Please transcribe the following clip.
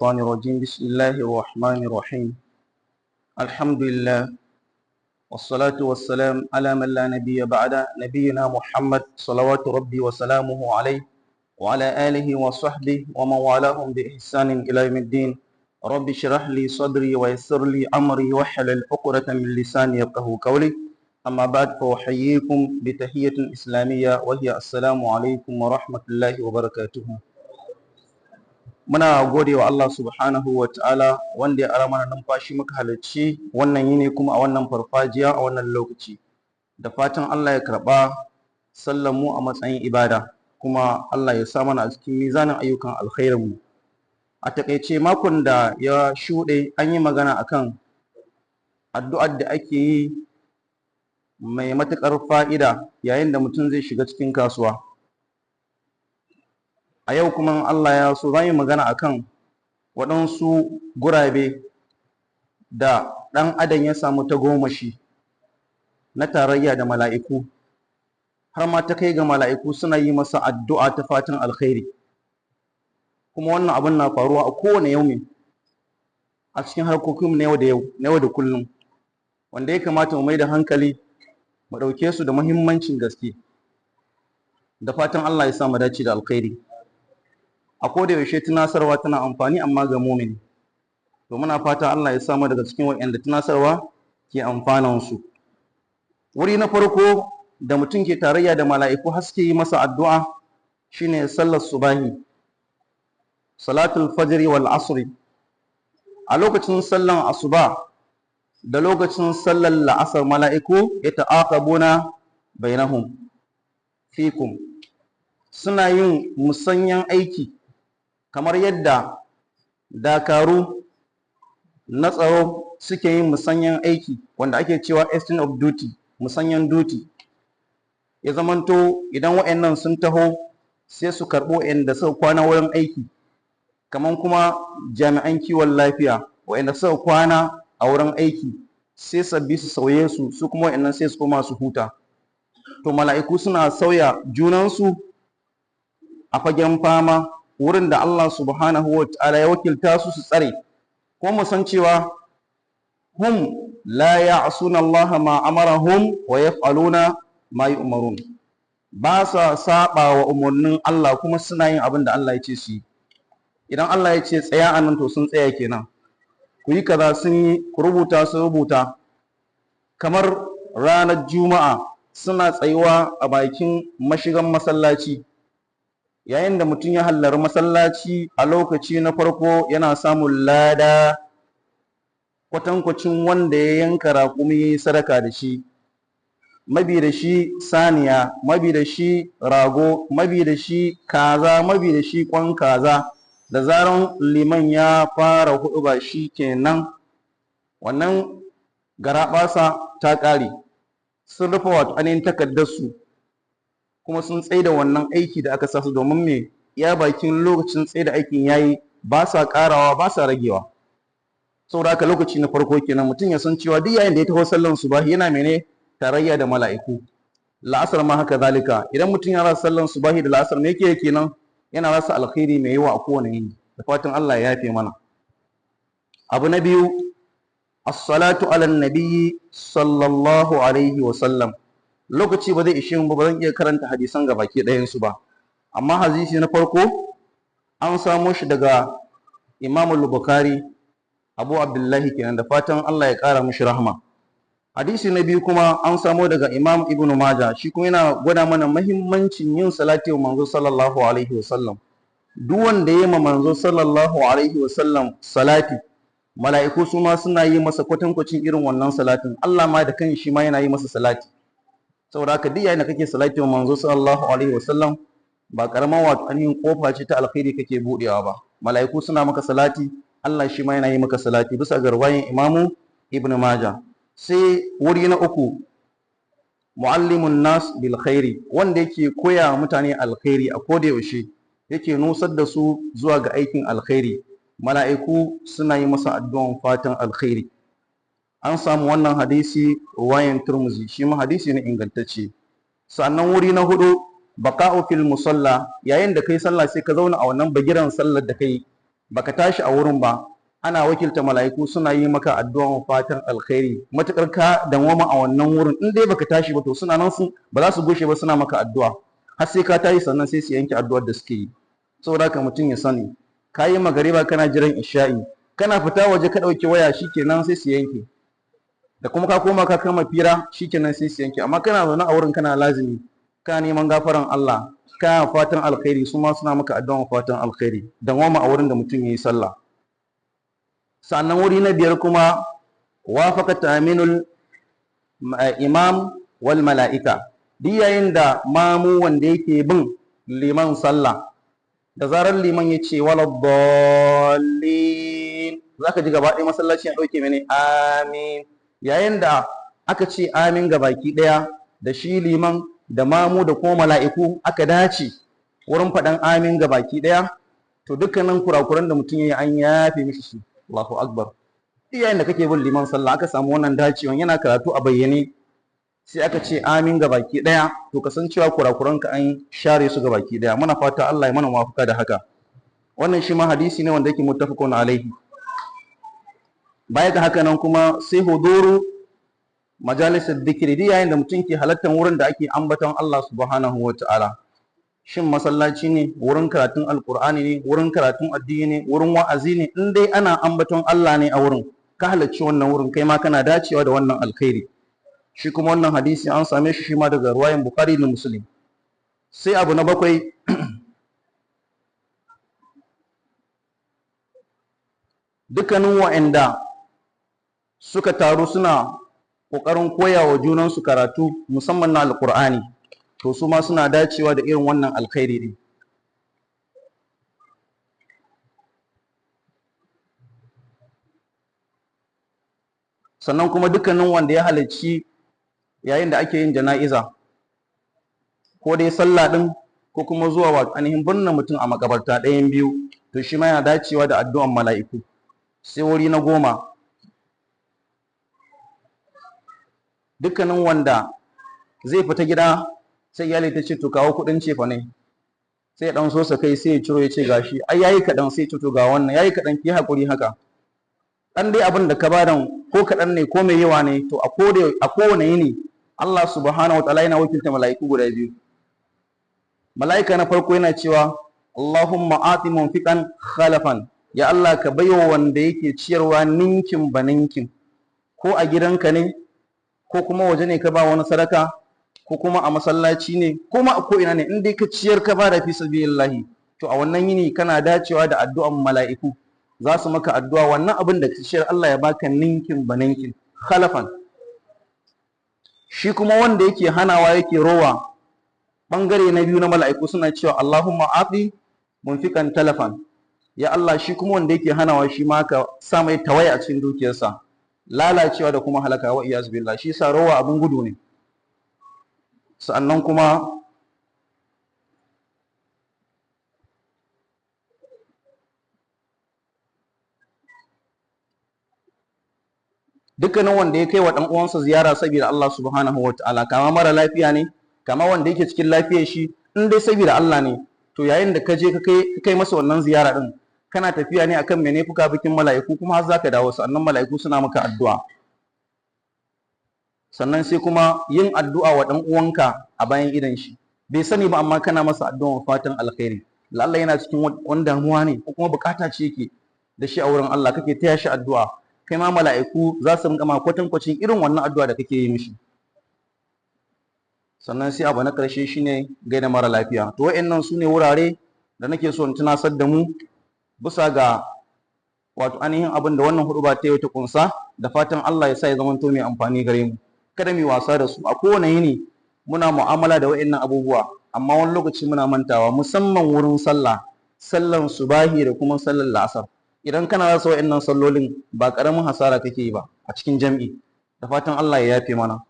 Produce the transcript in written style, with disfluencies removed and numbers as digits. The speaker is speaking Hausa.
الشيطان الرجيم. بسم الله الرحمن الرحيم. الحمد لله، والصلاة والسلام على من لا نبي بعد، نبينا محمد صلوات ربي وسلامه عليه وعلى آله وصحبه ومن والاهم بإحسان إلى يوم الدين. رب اشرح لي صدري ويسر لي أمري واحلل عقدة من لساني يفقهوا قولي. أما بعد، فأحييكم بتحية إسلامية، وهي السلام عليكم ورحمة الله وبركاته. Muna gode wa Allah subhanahu wa ta'ala wanda ya ara mana numfashi muka halarci wannan yini, kuma a wannan farfajiya, a wannan lokaci. Da fatan Allah ya karɓa sallan mu a matsayin ibada, kuma Allah ya sa mana a cikin mizanin ayyukan alkhairin mu. A takaice, makon da ya shuɗe an yi magana akan addu'ar da ake yi mai matuƙar fa'ida yayin da mutum zai shiga cikin kasuwa. A yau kuma Allah ya so, za mu yi magana akan waɗansu gurabe da ɗan adam ya samu tagomashi na tarayya da mala'iku, har ma ta kai ga mala'iku suna yi masa addu'a ta fatan alkhairi. Kuma wannan abun na faruwa a kowane yaumi a cikin harkokinmu na yau da yau, na yau da kullum, wanda ya kamata mu mai da hankali mu ɗauke su da muhimmancin gaske. Da fatan Allah ya sa mu dace da alkhairi. A koda yaushe tunasarwa tana amfani, amma ga mumini. To muna fata Allah ya sa mu daga cikin waɗanda tunasarwa ke amfanan su. Wuri na farko da mutum ke tarayya da mala'iku har suke yi masa addu'a shine sallar subahi, salatul fajri wal asri. A lokacin sallan asuba da lokacin sallar la'asar, mala'iku yata'aqabuna bainahum fikum, suna yin musanyan aiki kamar yadda dakaru na tsaro suke yin musanyan aiki, wanda ake cewa exchange of duty, musanyan duty. Ya zamanto idan wa'annan sun taho, sai su karɓo wa'anda suka kwana wurin aiki, kamar kuma jami'an kiwon lafiya wa'anda suka kwana a wurin aiki, sai sabbi su sauye su, su kuma wa'annan sai su koma su huta. To mala'iku suna sauya junansu a fagen fama, wurin da Allah subhanahu wa ta'ala ya wakilta su su tsare. Ko mu san cewa hum la ya'suna Allah ma amarahum wa yaf'aluna ma yu'marun, ba sa saba wa umarnin Allah, kuma suna yin abin da Allah ya ce su yi. Idan Allah ya ce tsaya a nan, to sun tsaya kenan. Ku yi kaza, sun yi. Ku rubuta, su rubuta. Kamar ranar Juma'a, suna tsayuwa a bakin mashigan masallaci. Yayin da mutum ya hallari masallaci a lokaci na farko, yana samun lada kwatankwacin wanda ya yanka raƙumi ya yi sadaka da shi, mabi da shi saniya, mabi da shi rago, mabi da shi kaza, mabi da shi kwan kaza. Da zaran liman ya fara huɗuba, shi kenan, wannan garaɓasa ta ƙare. Sun rufe wato ainihin takardarsu, kuma sun tsaida wannan aiki da aka sa su, domin me? Ya bakin lokacin tsaida aikin yayi, ba sa ƙarawa, ba sa ragewa. Saboda haka, lokaci na farko kenan, mutum ya san cewa duk yayin da ya taho sallan subahi, yana mene? Tarayya da mala'iku. La'asar ma haka zalika. Idan mutum ya rasa sallan subahi da la'asar, me yake kenan? Yana rasa alkhairi mai yawa a kowane yini. Da fatan Allah ya yafe mana. Abu na biyu, as-salatu ala nabiyyi sallallahu alaihi wa sallam. Lokaci ba zai ishe mu ba, ba zan iya karanta hadisan gabaki ɗayan su ba, amma hadisi na farko an samo shi daga Imam Bukhari, Abu Abdullahi kenan, da fatan Allah ya ƙara mishi rahma. Hadisi na biyu kuma an samo daga Imam Ibn Majah, shi kuma yana gwada mana mahimmancin yin salati wa manzo sallallahu alaihi wasallam. Duk wanda ya yi ma manzo sallallahu alaihi wasallam salati, mala'iku su ma suna yi masa kwatankwacin irin wannan salatin. Allah ma da kan shi ma yana yi masa salati. Saboda haka, duk yayin da kake salati wa manzo sallallahu alaihi wasallam, ba karaman wato ainihin kofa ce ta alkhairi kake budewa ba. Mala'iku suna maka salati, Allah shi ma yana yi maka salati, bisa ga ruwayin Imamu Ibn Majah. Sai wuri na uku, muallimun nas bil khairi, wanda yake koya mutane alkhairi a koda yaushe, yake nusar da su zuwa ga aikin alkhairi, mala'iku suna yi masa addu'an fatan alkhairi. An samu wannan hadisi ruwayan Turmuzi, shi ma hadisi ne ingantacce. Sannan wuri na hudu, baqa'u fil musalla. Yayin da kai sallah, sai ka zauna a wannan bagiran sallar da kai. Baka tashi a wurin ba, ana wakilta mala'iku suna yi maka addu'an fatan alkhairi. Matukar ka dawwama a wannan wurin, in dai baka tashi ba, to suna nan, su ba za su gushe ba suna maka addu'a har sai ka tashi, sannan sai su yanke addu'ar da suke yi. Saboda haka mutum ya sani, ka yi magariba kana jiran isha'i, kana fita waje ka ɗauki waya, shikenan sai su yanke. Da kuma ka koma ka kama fira, shikenan sai su yanke. Amma kana zaune a wurin, kana lazimi, kana neman gafaran Allah, kana fatan alkhairi, su ma suna maka addu'an fatan alkhairi. Dawwama a wurin da mutum ya yi sallah. Sannan wuri na biyar kuma, wafaka ta'minul imam wal mala'ika. Duk yayin da mamu wanda yake bin liman sallah, da zarar liman ya ce "Wala dallin", zaka ji gaba ɗaya masallaci ya ɗauke mene? Amin. Yayin da aka ce amin ga baki ɗaya, da shi liman da mamu da kuma mala'iku, aka dace wurin faɗan amin ga baki ɗaya, to dukkanin kurakuran da mutum ya yi an yafe mishi su. Allahu akbar! Yayin da kake bin liman sallah, aka samu wannan dacewan, yana karatu a bayyane, sai aka ce amin ga baki daya, to kasancewa kurakuran ka an share su ga baki daya. Muna fata Allah ya mana muwafaka da haka. Wannan shi ma hadisi ne wanda yake muttafaqun alaihi. Baya ga haka nan kuma, sai huduru majalisar dhikri. Duk yayin da mutum ke halartar wurin da ake ambaton Allah subhanahu wa ta'ala, shin masallaci ne, wurin karatun Alkur'ani ne, wurin karatun addini ne, wurin wa'azi ne, in dai ana ambaton Allah ne a wurin, ka halarci wannan wurin, kai ma kana dacewa da wannan alkhairi. Shi kuma wannan hadisi an same shi shi ma daga ruwayan Bukhari da Muslim. Sai abu na bakwai, dukkanin wa'anda suka taru suna ƙoƙarin koya wa junansu karatu, musamman na Alƙur'ani, to su ma suna dacewa da irin wannan alkhairi din. Sannan kuma dukkanin wanda ya halarci yayin da ake yin jana'iza, ko dai sallah din, ko kuma zuwa wa ainihin binne mutum a makabarta, ɗayan biyu, to shi ma yana dacewa da addu'an mala'iku. Sai wuri na 10, dukkanin wanda zai fita gida, sai iyali ta ce, "To kawo kuɗin cefa ne," sai ya ɗan sosa kai, sai ya ciro, ya ce, "Gashi." "Ai yayi kaɗan." Sai ya ce, "To ga wannan, yayi kaɗan, ki haƙuri haka." Ɗan dai abin da ka bada, ko kaɗan ne ko mai yawa ne, to a kowane yini Allah subhanahu wataala yana wakilta mala'iku guda biyu. Mala'ika na farko yana cewa, "Allahumma ati munfiqan khalafan." Ya Allah, ka baiwa wanda yake ciyarwa ninkin ba ninkin. Ko a gidanka ne, ko kuma waje ne ka ba wani sadaka, ko kuma a masallaci ne, ko ma a ko ina ne, in dai ka ciyar ka bada fi sabilillahi, to a wannan yini kana dacewa da addu'an mala'iku. Za su maka addu'a, wannan abin da ka ciyar Allah ya baka ninkin ba ninkin, khalafan. Shi kuma wanda yake hanawa, yake rowa, bangare na biyu na mala'iku suna cewa, "Allahumma ati munfiqan talafan." Ya Allah, shi kuma wanda yake hanawa, shi ma ka sa mai tawaya a cikin dukiyarsa, lalacewa da kuma halaka, wa iyaz billah. Shi sa rowa abin gudu ne. Sa'annan kuma dukkanin wanda ya kai wa ɗan uwansa ziyara saboda Allah subhanahu wa ta'ala, kama mara lafiya ne, kama wanda yake cikin lafiyar shi, in dai saboda Allah ne, to yayin da ka je ka kai masa wannan ziyara din, kana tafiya ne akan mene? Fuka bikin mala'iku, kuma har zaka dawo sannan mala'iku suna maka addu'a. Sannan sai kuma yin addu'a wa ɗan uwanka a bayan idan shi, bai sani ba, amma kana masa addu'a fatan alkhairi. Lalla yana cikin wani damuwa ne, ko kuma bukata ce yake da shi a wurin Allah, kake taya shi addu'a, kai ma mala'iku za su rinka ma kwatankwacin irin wannan addu'a da kake yi mishi. Sannan sai abu na ƙarshe shine gaida mara lafiya. To wa'annan su ne wurare da nake so in tunasar da mu bisa ga wato ainihin abin da wannan huɗuba ta yau ta kunsa, da fatan Allah ya sa ya zamanto mai amfani gare mu. Kada mu yi wasa da su. A kowane yini muna mu'amala da wa'annan abubuwa, amma wani lokaci muna mantawa, musamman wurin sallah, sallan subahi da kuma sallan la'asar. Idan kana rasa wa'annan sallolin, ba ƙaramin hasara kake yi ba a cikin jam'i. Da fatan Allah ya yafe mana.